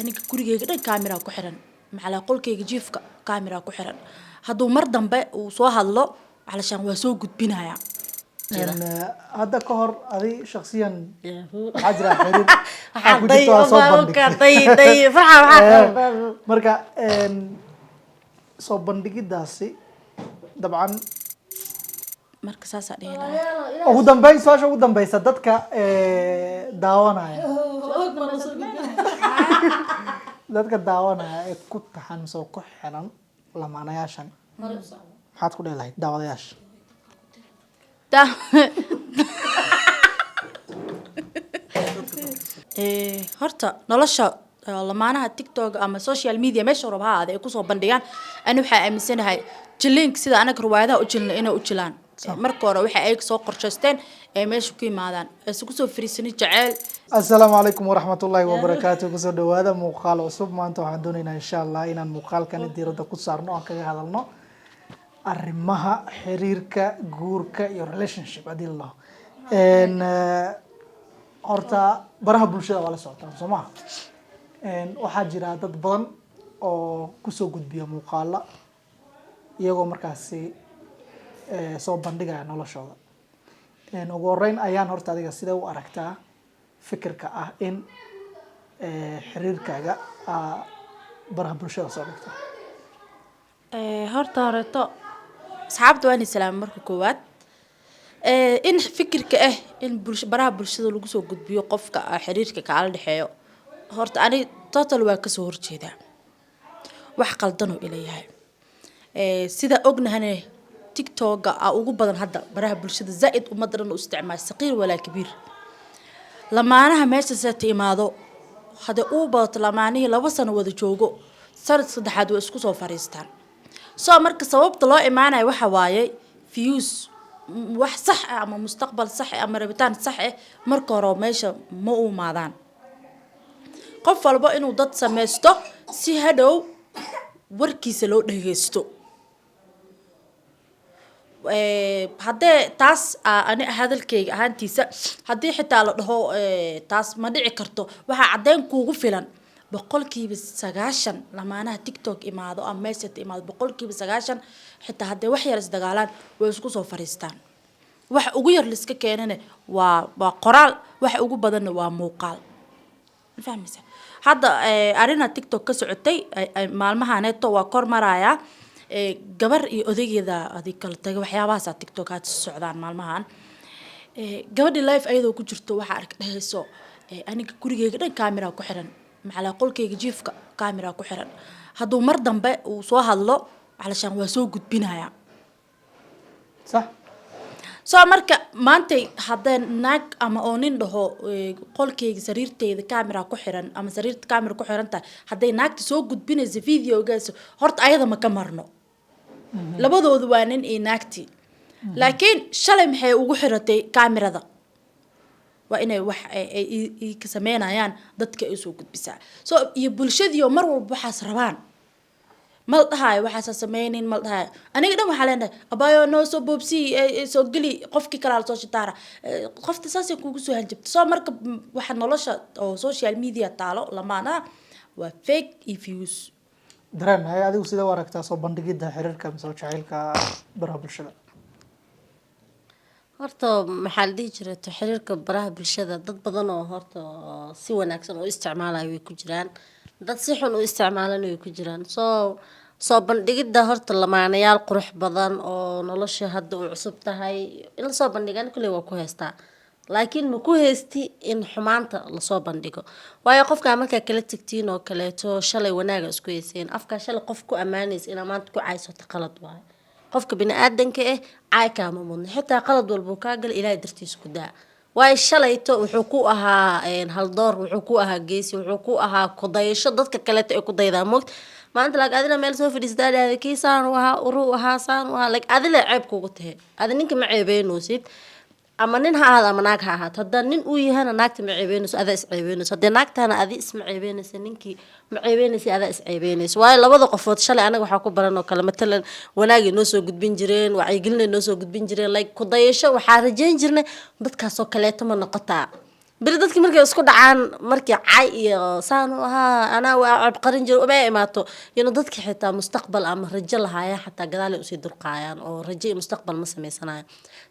Aniga gurigeyga dhan camera ku xiran, macalaa qolkeyga jiifka camera ku xiran. Hadduu mar dambe uu soo hadlo, calashaan waa soo gudbinaya. Hadda ka hor adi shaksiyan waxaa jira xiriir waxaa ku jirta waa soo bandhigtay. Marka soo bandhigidaasi dabcan Marka saasaa dhihi lahaa. Ugu dambeyn, su-aasha ugu dambeysa, dadka daawanaya ee ku taxan mise ku xiran lamaanayaashan, maxaad ku dhihi lahayd daawadayaasha? Horta nolosha lamaanaha TikTok ama social media meesha raba ha ahaade ay kusoo bandhigaan, ani waxaa aaminsanahay jiliinka sida anaga riwaayadaha u jilna inay u jilaan. Marka hore waxa ay soo qorshaysteen ee meesha ku yimaadaan aysan kusoo fariisanin jaceyl. Asalaamu calaykum waraxmat ullaahi wabarakaatu. Kusoo dhawaada muuqaal cusub. Maanta waxaan doonaynaa, insha Allah, inaan muuqaalkani diiradda ku saarno, aan kaga hadalno arrimaha xiriirka, guurka iyo relationship haddii la dhaho. Horta baraha bulshada waa la socotaan, soo maha? Waxaa jira dad badan oo kusoo gudbiya muuqaala iyagoo markaasi soo bandhigaya noloshooda. Ugu horeyn, ayaan horta adiga sidee u aragtaa fikirka ah in xiriirkaaga aa baraha bulshada soo dhigto? Horta horeeto asxaabta waan islaamay marka koowaad. In fikirka ah in baraha bulshada lagu soo gudbiyo qofka xiriirka kaala dhexeeyo, horta ani total waa kasoo horjeedaa. Wax qaldan oo ilayahay. Sida ognahane, TikToka aa ugu badan hadda baraha bulshada, zaaid ummadda dhan u isticmaal, saqiir walaa kabiir. Lamaanaha meesha seeta imaado, hadday uu badato lamaanihii 2 sano wada joogo, sanad saddexaad way isku soo fariistaan. So marka sababta loo imaanayo waxa waaye views. Wax sax ah ama mustaqbal sax ah ama rabitaan sax ah marka hore meesha ma u imaadaan. Qof walba inuu dad sameysto si hadhow warkiisa loo dhageysto. Haddee taas ani hadalkayga ahaantiisa, haddii xitaa la dhaho taas ma dhici karto, waxaa caddeyn kuugu filan 90% lamaanaha TikTok imaado ama meesha imaado, 90% xitaa haddee wax yar isdagaalaan, way isku soo fariistaan. Wax ugu yar liska keenana waa qoraal, wax ugu badanna waa muuqaal. Ma fahmaysa? Hadda arina TikTok ka socotay maalmahaneeto waa kor marayaa. Gabar iyo odaygeeda adig kala tagay, waxyaabahaasa TikTok aad socdaan maalmahan. Gabadhii live ayadoo ku jirto waxaa arka dhehayso, "Aniga gurigeyga dhan camera ku xiran, macalaa qolkeyga jiifka camera ku xiran. Hadduu mar dambe uu soo hadlo, calashaan waa soo gudbinaya." So marka maantay haddee naag ama oo nin dhaho, "Qolkeyga sariirteyda camera ku xiran" ama sariirta camera ku xiran tahay, hadday naagta soo gudbinayso videogaas, horta ayada ma ka marno. Labadoodu waa nin iyo naagtii, laakiin shalay maxay ugu xiratay camerada? Waa inay wax ay ka sameynayaan dadka ay usoo gudbisaa. So iyo bulshadiio mar walba waxaas rabaan, ma la dhahaayo waxaasa sameynin, ma la dhahaayo. Aniga dhan waxaa leenahay, "Abayo, noo soo boobsii, soo geli." Qofkii kalaa lasoo shitaara, qofta saasay kugu soo hanjabta. So marka waxa nolosha oo social media taalo lamaanaha waa fake iyo views. Dareen hay, adigu sidee u aragtaa soo bandhigidda xiriirka mise jacaylka baraha bulshada? Horta maxaa la dhihi jiray to, xiriirka baraha bulshada dad badan oo horta oo si wanaagsan u isticmaalayo way ku jiraan, dad si xun u isticmaalana way ku jiraan. Soo bandhigidda horta lamaanayaal qurux badan oo nolosha hadda u cusub tahay in lasoo bandhigan, kulley waa ku haystaa, laakiin ma ku haysti in xumaanta lasoo bandhigo. Waayo, qofkaa markaa kala tegtiin oo kaleeto, shalay wanaaga isku hayseen, afkaa shalay qof ku ammaanaysa inaa maanta ku caysato qalad waayo. Qofka bini-aadanka ah caay kaama mudno, xitaa qalad walbuu kaa gala, Ilaahay dartiisa ku daa. Waayo, shalayto wuxuu ku ahaa haldoor, wuxuu ku ahaa geesi, wuxuu ku ahaa kudayasho dadka kaleeto ay ku daydaan moogta. Maanta laak adina meel soo fadhiistaa dhahda, "Kii saan u ahaa, uruu ahaa, saan u ahaa," like adile ceeb kugu tahay. Adi ninka ma ceebeynoosid, ama nin ha ahaado ama naag ha ahaato. Haddaa nin uu yahana, naagta ma ceebeynayso, adaa is ceebeynayso. Haddee naagtana, adi isma ceebeynaysa, ninkii ma ceebeynaysa, adaa is ceebeynayso. Waayo, labada qofood shalay anaga waxaa ku baran oo kale, matalan, wanaagay noo soo gudbin jireen, wacyigelinay noo soo gudbin jireen, like kudayasho waxaa rajayn jirnay dadkaasoo kaleeto ma noqotaa. Beri dadki markay isku dhacaan, markii cay iyo saan u ahaa, anaa waa cabqarin jiro uma imaato, dadka xitaa mustaqbal ama rajo lahaayeen xataa gadaal ay usii durqaayaan oo rajo iyo mustaqbal ma sameysanayo.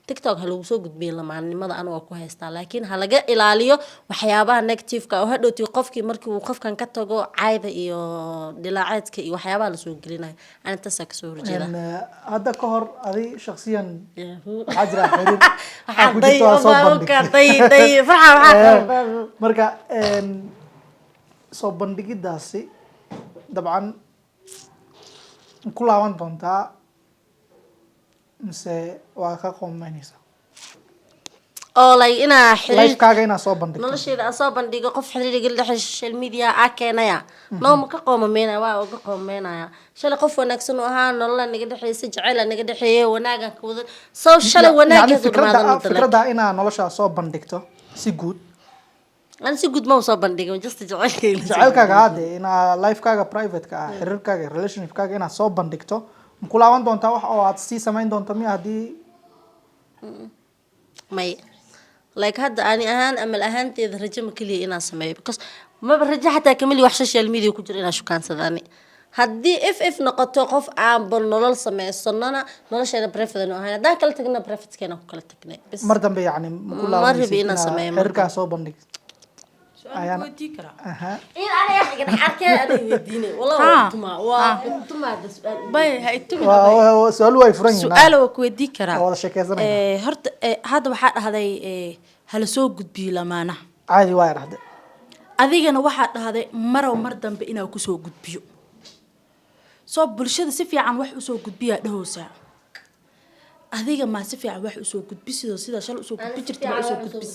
TikTok ha lagu soo gudbiyo lamaannimada, anu waa ku haystaa, laakiin ha laga ilaaliyo waxyaabaha negative-ka oo hadhowtii qofkii markii uu qofkan ka tago cayda iyo dhilaaceedka iyo waxyaabaha lasoo gelinayo. Ani taasaa kasoo horjeeda. Hadda ka hor adi shaksiyan Yahoo. waxaa jira xiriir Waxaa ku jirto waa soo bandhigtay. Day day farxa waxaa qaldan. Marka soo bandhigidaasi dabcan ma ku laaban doontaa mise waa ka qoomeyneysaa? Oo like inaa xiriir Lifekaaga inaad soo bandhigto. Nolosheeda aan soo bandhigo, qof xiriiriga la dhexeeya social media aa keenaya, no, ma ka qoomameynaya, waa uga qoomeynaya. Shalay qof wanaagsan u ahaa, nolola naga dhexeysay, jaceyla naga dhexeeyay, wanaagan ka wada soo shalay Yani wanaageedu fikradda dhamaadana. Fikradda inaad noloshaa soo bandhigto si guud. Aan si guud ma soo bandhigin, just jaceylkayga. Jaceylkaaga hadde inaa lifekaaga private-ka ah, xiriirkaaga, relationshipkaaga inaad soo bandhigto, ma ku laaban doontaa wax oo aad sii samayn doonto miya haddii? May, like hadda ani ahaan, amal ahaanteeda, rajo ma keliya inaan sameeyo, because maba rajo xataa kamali wax social media ku jiro inaan shukaansada. Ani haddii if noqoto qof aanba nolol sameysanona, nolosheena private aanu ahayn, haddaan kala tagna privatekeena ku kala tagnay bas. Mar dambe yani ma ku Ma laabanaysid rabi inaan inaad sameeyo mar. xiriirkaa soo bandhigto? Su-aal Ayaana- weydii karaa? Aha. In aniga iga dhex arkeen aniga weydiinay wallah. Ha. Waa tumaa, waa tumaa da su'aal. Bay ha itumi. Su-aalu way furan yihiin. Su-aal waa ku weydii karaa. Waa wada sheekeysanayna. Horta hadda waxaa dhahday hala soo gudbiyo lamaanaha. Caadi waaya dhahde. Adigana waxaa dhahday marow mar dambe inaa kusoo gudbiyo, soo bulshada si fiican wax usoo gudbiyaa dhahoosaa. Adiga maa si fiican wax usoo gudbi sidoo sida shalay usoo gudbi jirta, ma usoo gudbis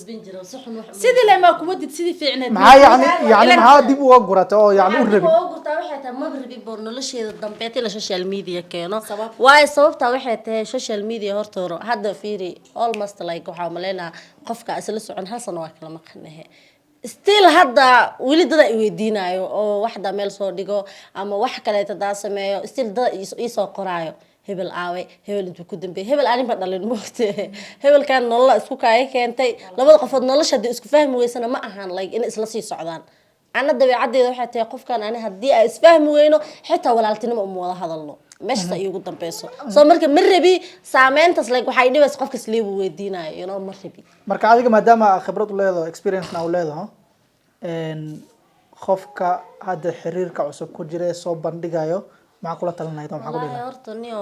sidii le maa kuwadid sidii fiicneed. Maxaa yani maxaa dib uga gurata oo yani u rabin? Gurtaa waxay tahay maba rabin boor nolosheeda dambeed in la social media keeno. Waayo, sababtaa waxay tahay social media horta hore hadda fiiri, almost like waxaa umaleynaa qofka isla socon hal sano waa kala maqanahe, still hadda weli dada i weydiinayo oo waxda meel soo dhigo ama wax kaleeto daa sameeyo, still dada iisoo qoraayo hebel aawe, hebel intuu ku dambeeyay, hebel aninba dhalin moogte, hebelkan nolola isku kaaya keentay. Labada qofood nolosha haddii isku fahmi weysana ma ahan like inay isla sii socdaan. Ana dabeecaddeeda waxay tahay qofkan ani haddii ay isfahmi weyno xitaa walaaltinimo uma wada hadalno, meeshasta iigu dambeyso. So marka ma rabi saameyntaas, like waxay dhibaysa qofkas liibu weydiinayo, ma rabi. Marka adiga maadaama aad khibrad u leedaho, experience-na u leedaho, qofka hadda xiriirka cusub ku jira ee soo bandhigayo, maxaa kula talin lahayd oo maxaa ku dhihi Wallaahi lahayd? Horta niyo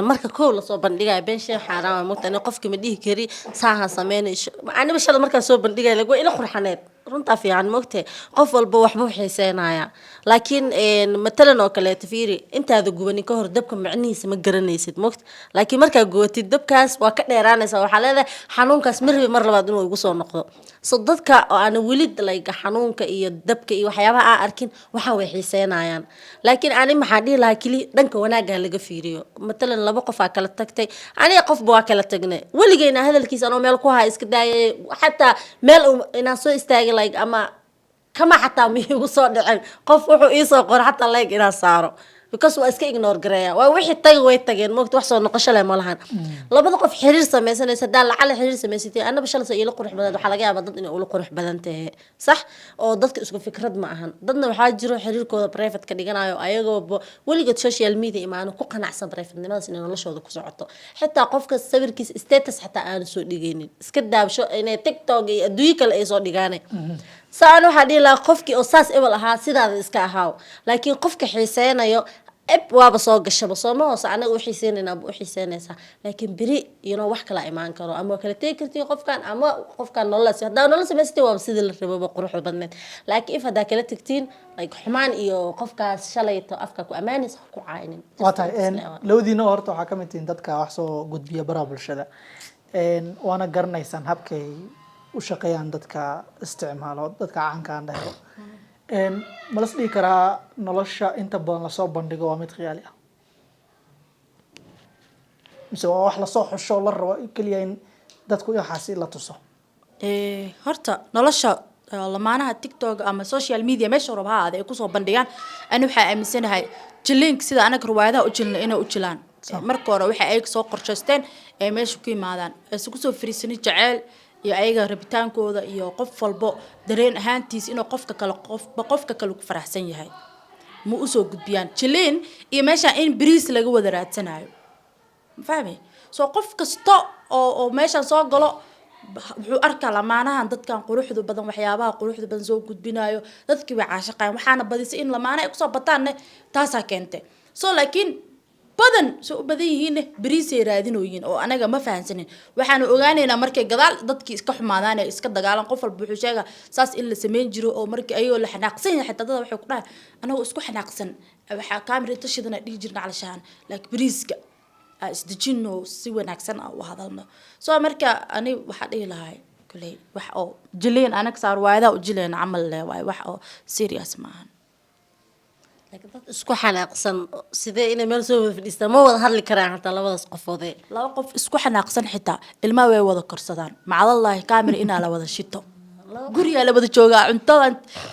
marka kow lasoo bandhigayo been shay xaaraan waay mogta. Ani qofka ma dhihi kari saaha sameynayso. Aniba shalay markaan soo bandhigayo like waa ila qurxaneed, runtaa fiican mogte, qof walba waxbuu xiiseynayaa, laakiin matalan oo kaleeto fiiri, intaada gubanin ka hor dabka macnihiisa ma garanaysid mogta, laakiin markaa gubatid dabkaas waa ka dheeraanaysa. Waxaa leedahay xanuunkaas ma rabi mar labaad inuu igu soo noqdo. So dadka oo aan weli like xanuunka iyo dabka iyo waxyaabaha aan arkin waxaan way xiiseynayaan, laakiin ani maxaan dhihi lahaa, keli dhanka wanaagga laga fiiriyo. Matalan laba qof aa kala tagtay, aniga qofba waa kala tagnay, weligeyna hadalkiisa anoo meel ku haya iska daayay, xataa meel inaan soo istaagay like ama kama xataa ma igu soo dhicin qof wuxuu iisoo qoray xataa like inaan saaro, because waa iska ignore gareeya. Waa wixii tagay way tageen moogta, wax soo noqosho leh ma lahan. Labada qof xiriir sameysanaysa haddaa lacala xiriir samaysatay, annaba shalay soo iila qurux badan, waxaa laga yaabaa dad inay ula qurux badan tahay, sax oo dadka isku fikrad ma ahan. Dadna waxaa jiro xiriirkooda private ka dhiganayo, ayagooba weligood social media imaano, ku qanacsan private-nimadaas inay noloshooda ku socoto, xitaa qofka sawirkiisa status xataa aanu soo dhigaynin, iska daabsho inay TikTok iyo adduunyo kale ay soo dhigaane. Saan waxaa dhihi lahaa qofkii oo saas ebel ahaa sidaada iska ahaaw, laakiin qofka xiiseynayo eb waaba soo gashaba sooma hoose, anaga u xiiseynaynaa u xiiseynaysaa, laakiin beri wax kala imaan karo ama waa kala tegi kartiin qofkan ama qofkan nololaas haddaa nolol samaysatay waaba sidii la rababa quruxda badneed, laakiin if haddaa kala tagtiin like xumaan iyo qofkaas shalayto afka ku ammaanaysa ha ku caayinin. Waa tahay. Labadiina horta waxaa kamid tihiin dadka wax soo gudbiya baraha bulshada. Waana garanaysaan habkay u shaqeeyaan dadka isticmaalo, dadka caanka aan dhaho. Ma las dhihi karaa nolosha inta badan lasoo bandhigo waa mid khiyaali ah mise waa wax lasoo xusho, la rabo keliya in dadku waxaasi la tuso? Horta nolosha lamaanaha TikTok ama social media meesha raba ha ahaade ay kusoo bandhigaan, ani waxaa aaminsanahay jiliinka sida anaga riwaayadaha u jilna inay u jilaan. Marka hore waxa ay soo qorshaysteen ee meesha ku yimaadaan aysan kusoo fariisanin jaceyl. Iyo ayaga rabitaankooda iyo qof walbo dareen ahaantiis inuu qofka kale, qofba qofka kale ku faraxsan yahay ma usoo gudbiyaan. Jiliin iyo meeshaan in bariis laga wada raadsanayo, ma fahmi? So qof kasta oo meeshaan soo galo wuxuu arkaa lamaanahan, dadkan quruxda badan, waxyaabaha quruxda badan soo gudbinayo. Dadkii way caashaqayan, waxaana badisay in lamaana ay kusoo bataanne, taasaa keentay. So laakiin badan soo u badan yihiinne bariisay raadinooyiin oo anaga ma fahansanin. Waxaanu ogaaneynaa markay gadaal dadkii iska xumaadaan ee iska dagaalan. Qof walba wuxuu sheegaa saas in la sameyn jiro oo markii ayagoo la xanaaqsan yahay xitaa dada waxay ku dhahay, anagoo isku xanaaqsan waxaa kaamira inta shidana dhihi jirna calashahan, laakiin bariiska aa isdejino, si wanaagsan aa u hadalno. So marka ani waxaa dhihi lahay kuley wax oo jileen anaga saar waayadaha u jileen camal leh waaye, wax oo serious maahan. Laakiin dad isku xanaaqsan sidee inay meel soo wada fadhiistaan? Ma wada hadli karaan xataa labadaas qofoodee. Laba qof isku xanaaqsan xitaa ilmaha way wada korsadaan. Macadallahi, kaamira inaa la wada shito, gurigaa la wada joogaa, cuntada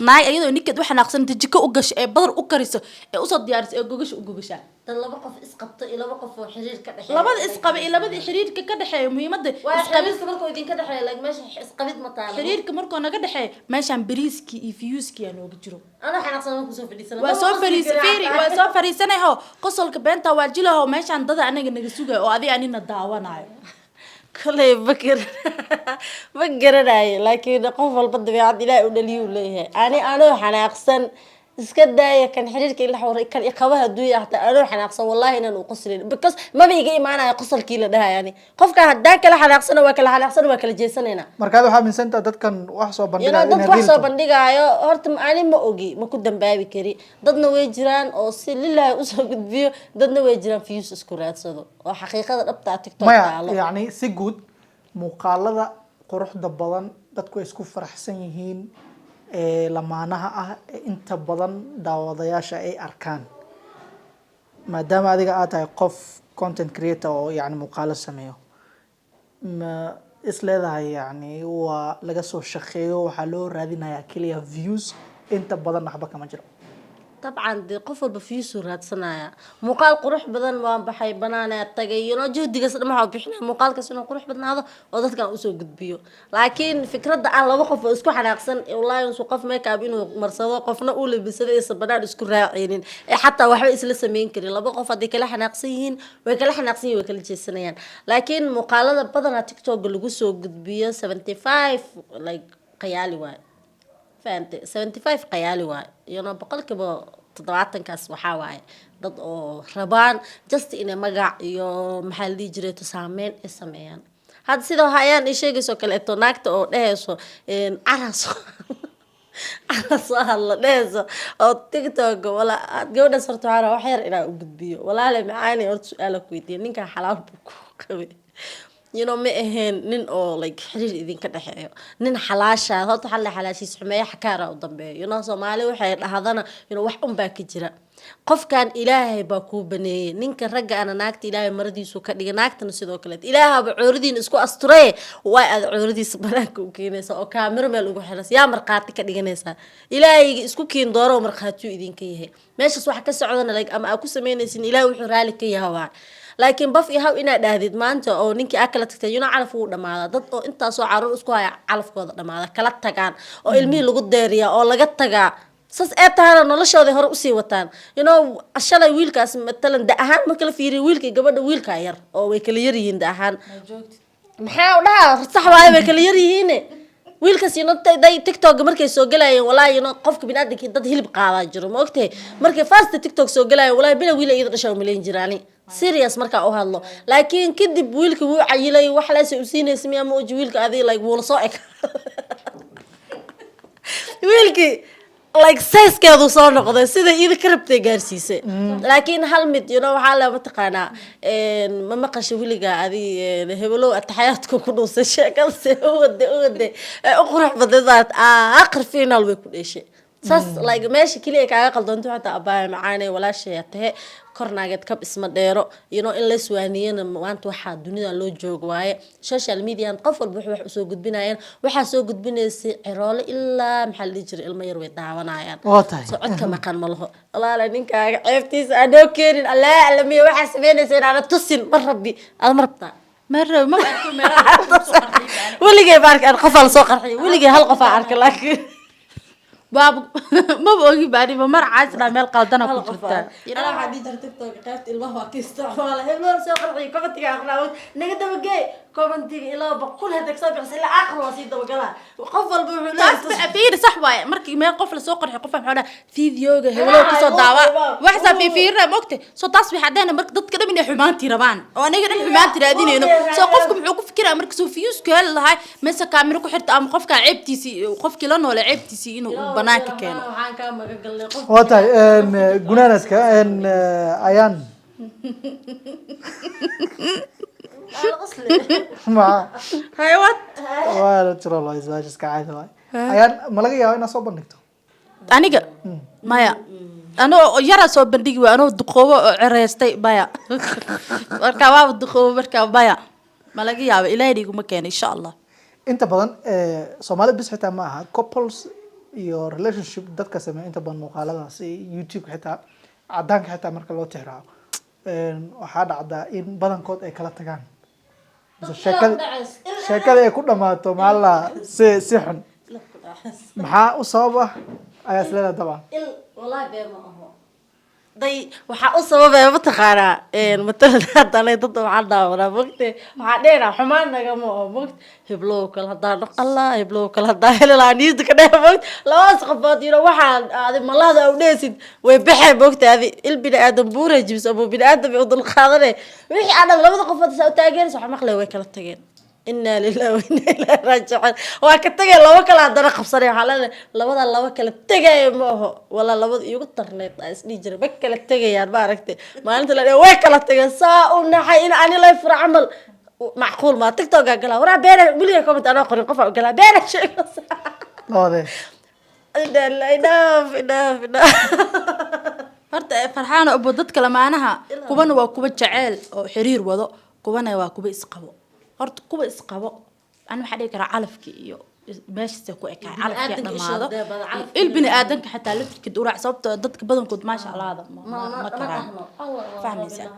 naag iyadoo ninkeed u xanaaqsan inta jiko u gasho ee badar u kariso ee usoo diyaariso ee gogasha u gogashaa. Dad laba qof isqabto iyo laba qof oo xiriir ka dhexeeya. Labada isqaba iyo labadii xiriirka ka dhexeeya, muhiimadda waa isqabid. Xiriirka markuu idinka dhexeeya, like meesha isqabid ma taalo. Xiriirka markuu naga dhexeeya, meeshaan bariiskii iyo views-kii aa nooga jiro. Anoo xanaaqsan markuu soo fadhiisana. Waa soo fariis fiiri, waa soo fariisanaho, qosolka beenta waa jilaho. Meeshaan dada anaga naga sugayo oo adi anina daawanayo. Koley bakar ma garanayo, laakiin qof walba dabeecad Ilaahay u dhaliyuu leeyahay. Ani anoo xanaaqsan iska daaya kan xiriirka ila xawray, kan iqaba hadduu yahay hataa anoo xanaaqsan, wallahi inaan u qoslin, because maba iga imaanayo qosolkii la dhahay. Ani qofka haddaan kala xanaaqsano, waa kala xanaaqsano, waa kala jeesanayna. Marka aad waxaa aaminsantaha dadkan wax soo you know bandhigayo dad inay wax real soo tahay. Bandhigaayo horta ani ma ogi, ma ku dambaabi kari. Dadna way jiraan oo si lillahi usoo gudbiyo, dadna way jiraan views isku raadsado oo xaqiiqada dhabta ah TikTok Maya. taalo. Yacni si guud muuqaalada quruxda badan dadku ay isku faraxsan yihiin ee lamaanaha ah ee inta badan daawadayaasha ay arkaan, maadaama adiga aad tahay qof content creator oo yani muuqaalo sameeyo, ma is leedahay yani waa laga soo shaqeeyo, waxaa loo raadinayaa keliya views, inta badan waxba kama jiro? Dabcan dee qof walba views-uu raadsanaya. Muuqaal qurux badan waan baxay, banaanaa tagay, juhdigaas dhan waxaa bixinaya muuqaalkaas inuu qurux badnaado oo dadkan usoo gudbiyo. Laakiin fikradda ah laba qof oo isku xanaaqsan, wallaahi insu qof make up inuu marsado, qofna uu labisado, aysan banaan isku raacaynin ee xataa waxba isla sameyn karin. Laba qof hadday kala xanaaqsan yihiin, way kala xanaaqsan yihiin, way kala jeesanayaan. Laakiin muuqaalada badanaa TikTok lagu soo gudbiyo 75 like qayaali waaye, fahante? 75 qayaali waaye, 70%kaas waxaa waaye dad oo rabaan just inay magac iyo maxaa la dhihi jiray saameyn ay sameeyaan. Hadda sida hayaan ay sheegayso kaleeto, naagta oo dhehayso caras cara soo hadla dhehayso oo TikTok wala gabadhaas, horta waxaa rabaa wax yar inaan u gudbiyo. Walaale macaani, horta su-aala ku weydiiya: ninkan xalaal buu ku qabay? Ma ahayn nin oo like xiriir idinka dhexeeyo, nin xalaashaa? Horta waxaa la xalaashiis xumeeya xakaara u dambeeyo. Soomaali waxay dhahdana wax un baa ka jira. Qofkan Ilaahay baa kuu baneeyey, ninka ragga ana naagta Ilaahay maradiisu ka dhigay, naagtana sidoo kaleet Ilaahaba cooradiina isku asturee. Waa aad cooradiisa banaanka u keenaysa oo kaamiro meel ugu xiraysa, yaa markhaati ka dhiganaysaa? Ilaahayga isku kiin dooro oo markhaatiyu idinka yahay meeshaas waxa ka socdana, like ama aa ku sameynaysin Ilaahay wuxuu raali ka yahay waa. Laakiin baf iyo haw inaad dhahdid maanta oo ninkii aa kala tagtay, calaf wuu dhamaadaa. Dad oo intaasoo caruur isku haya calafkooda dhamaada, kala tagaan oo ilmihii lagu deeriyaa oo laga tagaa, saas ee tahana noloshooda hore usii wataan. Shalay wiilkaas matalan da ahaan marka la fiiriyo wiilka iyo gabadha, wiilkaa yar oo way kala yar yihiin da ahaan. Maxaa u dhahaa? Sax waaye, way kala yar yihiin wiilkaas. Day TikTok markay soo galayeen, walaahi qofka biniaadamkii dad hilib qaadaa jiro, ma ogtahay? Markay first TikTok soo galayeen, walaahi bila wiil iyada dhashaa umalayn jiraani, serious markaa u hadlo. Laakiin kadib wiilka wuu cayilay, wax leese u siinaysa miyaa ma oji. Wiilka adiga like wuu la soo eg wiilkii, like size-keedu soo noqday sida iyada ka rabtay gaarsiisay. Laakiin hal mid waxaa la mataqaanaa, ma maqasha weligaa adi hebelow ataxayaadka ku dhuusay sheekadase u wade u wade ee u qurux badneed baad aakhir final way ku dheeshay. Saas like meesha keliya kaaga qaldoonto xataa abaaya macaanay walaashay tahe kornaageed kab isma dheero. In la iswaaniyana maanta waxaa dunida loo joogo waaye. Social media qof walba wuxuu wax usoo gudbinayaan, waxaa soo gudbinaysay ciroole ilaa maxaa la dhihi jiray ilmo yar way daawanayaan. Waa tahay. So codka maqan ma laho. Walaala ninkaaga ceebtiisa aanoo keenin, allaa alamiya waxaa samaynaysa inaana tusin ma rabbi aad ma rabtaa. Ma rabo, maba arko meelaha lagu soo qarxiyo. Weligay ba arka qofaa lasoo qarxiyo, weligay hal qofaa arka, laakiin Baab maba ogi baaniba mar caasna meel qaldana ku hal qof. jirtaa. Anaa waxaa dhihi jirta TikTok qaybta ilmaha waa ka isticmaala, hebloor soo qarxiyo, commentiga aqnaa, naga dabageey commentiga, ilaa 100 hadda kasoo bixisa, ilaa aakhir waa sii dabagalaa, qof walba wuxuu Taas leeyahay. ba fiiri, sax waaye. Markii meel qof lasoo qarxiyo, qof maxaa dhaha videoga heblow kasoo daawa, waxasaa fiifiirina mogte. So taas waxay caddeynaya marka dadka dhan inay xumaantii rabaan oo anaga dhan xumaantii raadinayno. So qofka muxuu ku fikiraa marka soo views ku heli lahay mise kaamiro ku xirta ama qofka ceebtiisii, qofkii la noole ceebtiisii inuu banaanka keeno. Waxaan kaa magan galnay qof. Waa tahay gunaanaska ayaan. Ma Haywad. Waa natural, waa su-aasha iska caadi waay. Ayaan, ma laga yaaba inaad soo bandhigto? Aniga maya, anoo yaraa soo bandhigi waay, anoo duqoobo oo cereystay maya. Marka waaba duqoobo, marka maya, ma laga yaaba, Ilaahay iguma keeno, insha Allah. Inta badan Soomaalida bis xitaa ma aha, couples iyo relationship dadka sameeya inta badan muuqaaladaasi YouTube, xitaa cadaanka xitaa marka loo tixraaco, waxaa dhacdaa in badankood ay kala tagaan mise sheekada ay ku dhamaato maxaa si xun. Maxaa u sabab ah ayaa isleedahay dabcan? Il wallahi bee ma aho day, waxaa u sababaya mataqaanaa, matalan haddana dad waxaa daawanaa mogte, waxaa dheeraa xumaan nagama aho mogte, heblow kale haddaan dhaqalaa, heblow kale haddaan heli lahaa, niyada ka dheer mogte, labadaas qofood yino waxaa adi malahda au dheesid way baxeen mogte. Adi il bini aadam buura jibis ama bini aadam u dulqaadane wixii aan dhan labada qofood saa u taageeraysa, waxa maqlaya way kala tageen, inaa lillahi wa inaa ilaahi raajicuun. Waa ka tageen, laba kale haddana qabsanay. Waxaa leedahay labada laba kala tegaya ma aho, walaa labada iigu tarneyd aa isdhihi jiray ma kala tegayaan. Ma aragtay maalinta la dhihi way kala tageen, saa u naxay in ani lay fura camal macquul maa. TikTokaa galaa, waraa beena weliga comment anoo qorin qofaa u galaa, beena sheegaysa. Labadee. Enough, enough, enough. Horta Farxaana obo, dadka lamaanaha kuwana waa kuwa jaceyl oo xiriir wado, kuwana waa kuwa isqabo. Horta kuwa isqabo ani waxaa dhihi karaa calafki iyo meeshaasay ku ekaay, calafkii Bini'aadanka dhamaado. isha badan, calafka. Il bini aadanka xitaa laftirkeed uraac, sababtoo dadka badankood maasha Allahda ma karaan, fahmaysaa?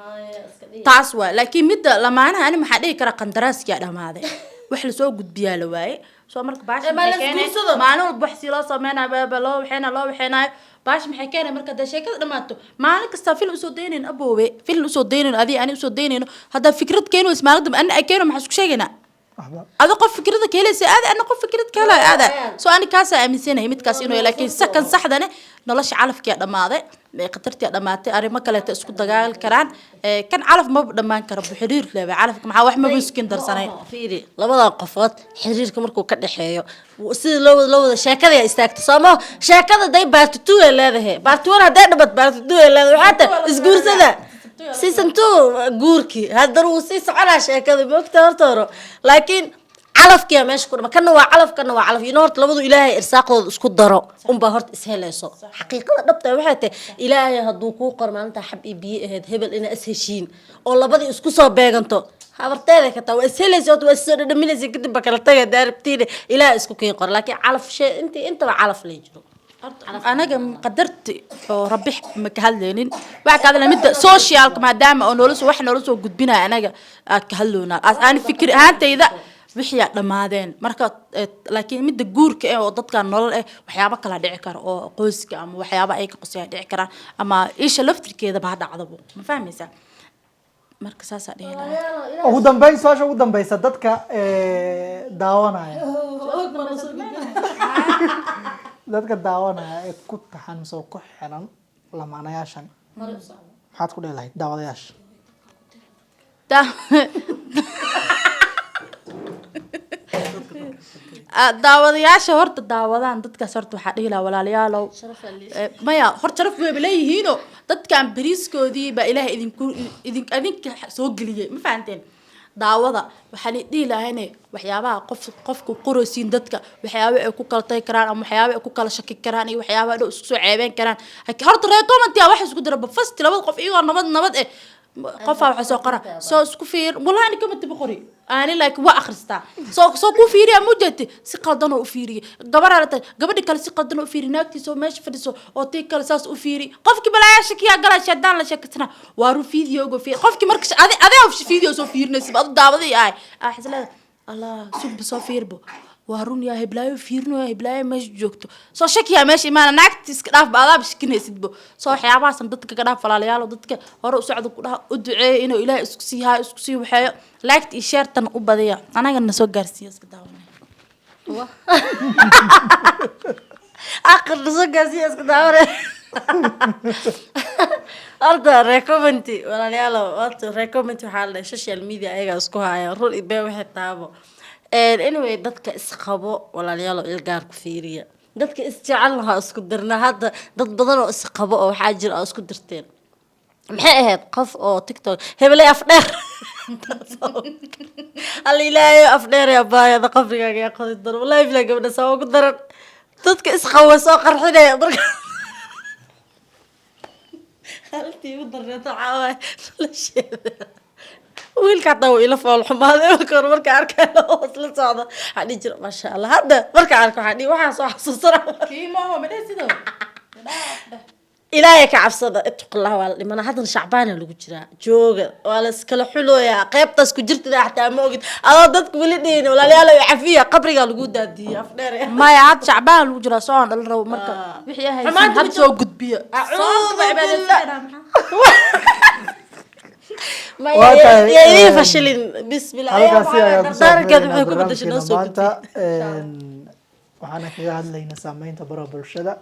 Taas waay. Laakiin midda lamaanaha ani maxaa dhihi karaa, qandaraaskiyaa dhamaaday, wax lasoo gudbiyaa la waaye. Soo marka baasha Eh, ma maxay la keenay? isguursado? Maalin walba wax sii loo sameynayo baaba loo waxeynayo, loo waxeynayo, baash maxay keenay? Marka hadday sheekada dhamaato, maalin kasta film usoo daynayno, aboowe, film usoo daynayno, adii ani usoo daynayno, haddaa fikrad keeni weyso, maalin dambe ani ay keeno, maxaa isku sheegaynaa? Waxba. Adi qof fikrada ka helaysa aada, ana qof fikrad ka helayo aada. So ani kaasaa aaminsanahay midkaas inuu yahay. Laakiin sakan saxdane nolosha calafkiyaa dhamaaday, khatartiyaa dhamaatay, arrimo kaleeta isku dagaali karaan. Kan calaf maba dhammaan karo, xiriir leba calafka maxaa wax maba iskin darsanay. Fiiri, labadan qofood xiriirka markuu ka dhexeeyo, sida loo wada sheekada yaa istaagta sooma, sheekada day part two ay leedahay, part one hadday dhamat part two ay leedahay. Waxaa tahay isguursada season two, guurkii haddana wuu sii soconaa sheekada moogta horta hore, laakiin calafkiyaa meesha ku dhama. Kana waa calaf, kana waa calaf ino. Horta labadu Ilaahay irsaaqdooda isku daro unbaa horta ishelayso. Xaqiiqada dhabta waxay tahay, Ilaahay hadduu kuu qor maalintaa xab iyo biyo ahayd hebel inaa isheshiin oo labadii isku soo beeganto, habarteeda ka taa waa ishelaysa, horta waa issoo dhadhaminaysa, kadib ba kala taga daarabtiine. Ilaahay isku kiin qor, laakiin calaf shee intii intaba calaf lay jiro. Anaga qadarti oo rabbi ma ka hadlaynin, waxaa ka hadlayna midda socialka, maadaama oo noola soo wax noola soo gudbinaya anaga aad ka hadloonaa. Ani fikir ahaantayda wixiyaa dhammaadeen marka laakiin midda guurka eh oo dadkan nolol eh waxyaabo kala dhici kara oo qoyska ama waxyaabo ay ka qosaya dhici karaan ama isha laftirkeedaba ha dhacdabo, ma fahmaysaa? Marka saasaa dhihi lahaa. Ugu dambeyn, su-aasha ugu dambeysa, dadka daawanaya, dadka daawanaya ee ku taxan mise ku xiran lamaanayaashan, maxaad ku dhihi lahayd daawadayaasha? Daawadayaasha horta daawadaan dadkaas, horta waxaa dhihi lahaa walaalayaalow, maya, horta sharaf wayba leeyihiino, dadkan bariiskoodii baa Ilaahay idinku idin idinka soo geliyey, ma fahanteen? Daawada waxaan dhihi lahayne, waxyaabaha qof qofku qoraysiin dadka, waxyaaba ay ku kala tagi karaan ama waxyaaba ay ku kala shaki karaan iyo waxyaaba dhow isku soo ceebeyn karaan. Horta reer commentia waxa isku dira first labada qof iyagoo nabad nabad eh. Qofaa waxa soo qora, soo isku fiir. Wallahi ani kama tiba qori ani, laakiin waa akhristaa. Soo ku fiiriya, ma ujeedti? Si qaldan oo u fiiriye gabaraa la tahay, gabadhi kale si qaldan oo u fiiri, naagtiisa oo meesha fadhiso oo tii kale saas u fiiri. Qofkii balaayaa shakiyaa galaa, shaydaan la sheekaysana. Waa ru videoga fiir qofkii marka adi adaa video soo fiirinaysa, adu daawaday ahay ah xisleeda. Allah, sugba, soo fiirbo, waa run yaa heblaayo fiirinayo, heblaayo meesha joogto. Soo shakiyaa meesha imaana, naagta iska dhaafba, adaaba shakinaysidbo. Soo waxyaabahaasan dadka ka dhaaf, walaalayaalo. Dadka hore u socda ku dhaha, u duceeya inuu Ilaahay isku sii haayo, isku sii waxeeyo. Laagta iyo share-tan u badiya, anagana soo gaarsiiya, iska daawanay. Aqal soo gaarsiiya, iska daawane. Horta recommend, walaalayaal, horta recommend waxaa la dhahay social media ayagaa isku haya, run iyo been waxay taabo. Anyway, dadka isqabo, walaalayaal, il gaar ku fiiriya. Dadka isjecel ha isku dirna. Hadda dad badan oo isqabo oo waxaa jira oo isku dirteen. Maxay ahayd qof oo TikTok hebelay af dheer? Alla, Ilaahay, af dheer yaa baayada qabrigaaga yaa qodi daro. Wallahi bilaa, gabadha saa ugu daran, dadka isqabo soo qarxinaya. Marka haltii ugu darneed waxaa waaye nolosheeda, wiilka hataa wuu ila fool xumaaday. Marka hore marka arkay hoos la socda, waxaa dhihi jira maasha Allah. Hadda marka arko waxaa dhihi, waxaa soo xasuusana. Ilaahay ka cabsada, ittaqullah, waa la dhimana. Haddana Shacbaana lagu jiraa, jooga, waa la iskala xulooyaa. Qaybtaas ku jirtida xataa ma ogid, adoo dadka weli dhihin walaalayaal cafiya, qabrigaa lagu daadiyey af dheer. Maya, hadda Shacbaan lagu jiraa, soo aan dhalin rabo. Marka wixii ahaysan Xumaanta had ma soo gudbiyo. Acuudu billah. Ma Waa tahay, yaa idiin fashilin, bismillah. Halkaasi ayaa kusoo Dardaarankeed afmeeraynaa waxay ku bedeshay noo barnaamijkeena soo maanta. gudbiyey. Waxaana kaga hadlaynaa saameynta baraha bulshada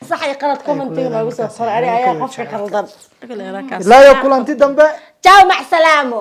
Sax iyo qalad commentiga leedahay noogu soo markaasi qoray. Ani ayaa xiriirka iyo qofka jacaylka. qaldan. Ilaa iyo kulanti dambe. Ciao, mac salaamo.